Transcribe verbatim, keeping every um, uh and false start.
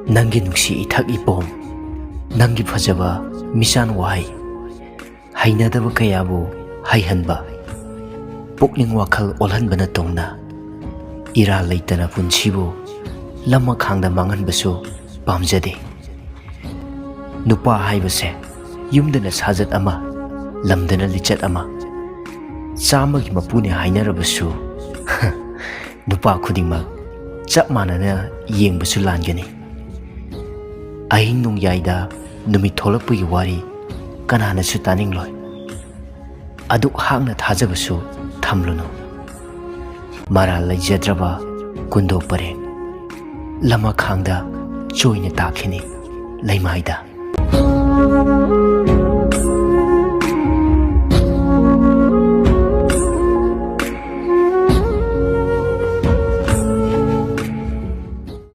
ꯅꯪꯒꯤ ꯅꯨꯡꯁꯤ ꯏꯊꯛ ꯏꯄꯣꯝ, ꯅꯪꯒꯤ ꯐꯖꯕ ꯃꯤꯆꯥꯟ ꯋꯥꯍꯩ, ꯍꯩꯅꯗꯕ ꯀꯌꯥꯕꯨ ꯍꯩꯍꯟꯕ, ꯄꯨꯛꯅꯤꯡ ꯋꯥꯈꯜ ꯑꯣꯜꯍꯟꯕ ꯅꯠꯇꯧꯅ, ꯏꯔꯥꯜ ꯂꯩꯇꯅ ꯄꯨꯟꯁꯤꯕꯨ ꯂꯝꯃꯈꯥꯡꯗ ꯃꯥꯡꯍꯟꯕꯁꯨ ꯄꯥꯝꯖꯗꯦ꯫ ꯅꯨꯄꯥ ꯍꯥꯏꯕꯁꯦ ꯌꯨꯝꯗꯅ ꯁꯥꯖꯠ ꯑꯃ, ꯂꯝꯗꯅ ꯂꯤꯆꯠ ꯑꯃ, ꯆꯥꯝꯃꯒꯤ ꯃꯄꯨꯅꯦ ꯍꯥꯏꯅꯔꯕꯁꯨ, ꯅꯨꯄꯥ ꯈꯨꯗꯤꯡꯃꯛ ꯆꯞ ꯃꯥꯟꯅꯅ ꯌꯦꯡꯕꯁꯨ ꯂꯥꯟꯒꯅꯤ꯫ ꯑꯍꯤꯡ ꯅꯣꯡꯌꯥꯏꯗ ꯅꯨꯃꯤꯠ ꯊꯣꯛꯂꯛꯄꯒꯤ ꯋꯥꯔꯤ ꯀꯅꯥꯅꯁꯨ ꯇꯥꯅꯤꯡꯂꯣꯏ꯫ ꯑꯗꯨꯛ ꯍꯥꯛꯅ ꯊꯥꯖꯕꯁꯨ ꯊꯝꯂꯨꯅꯨ꯫ ꯃꯔꯥꯜ ꯂꯩꯖꯗ꯭ꯔꯕ ꯀꯨꯟꯗꯣ ꯄꯔꯦꯡ ꯂꯝꯃꯈꯥꯡꯗ ꯆꯣꯏꯅ ꯇꯥꯈꯤꯅꯤ ꯂꯩꯃꯥꯏꯗ꯫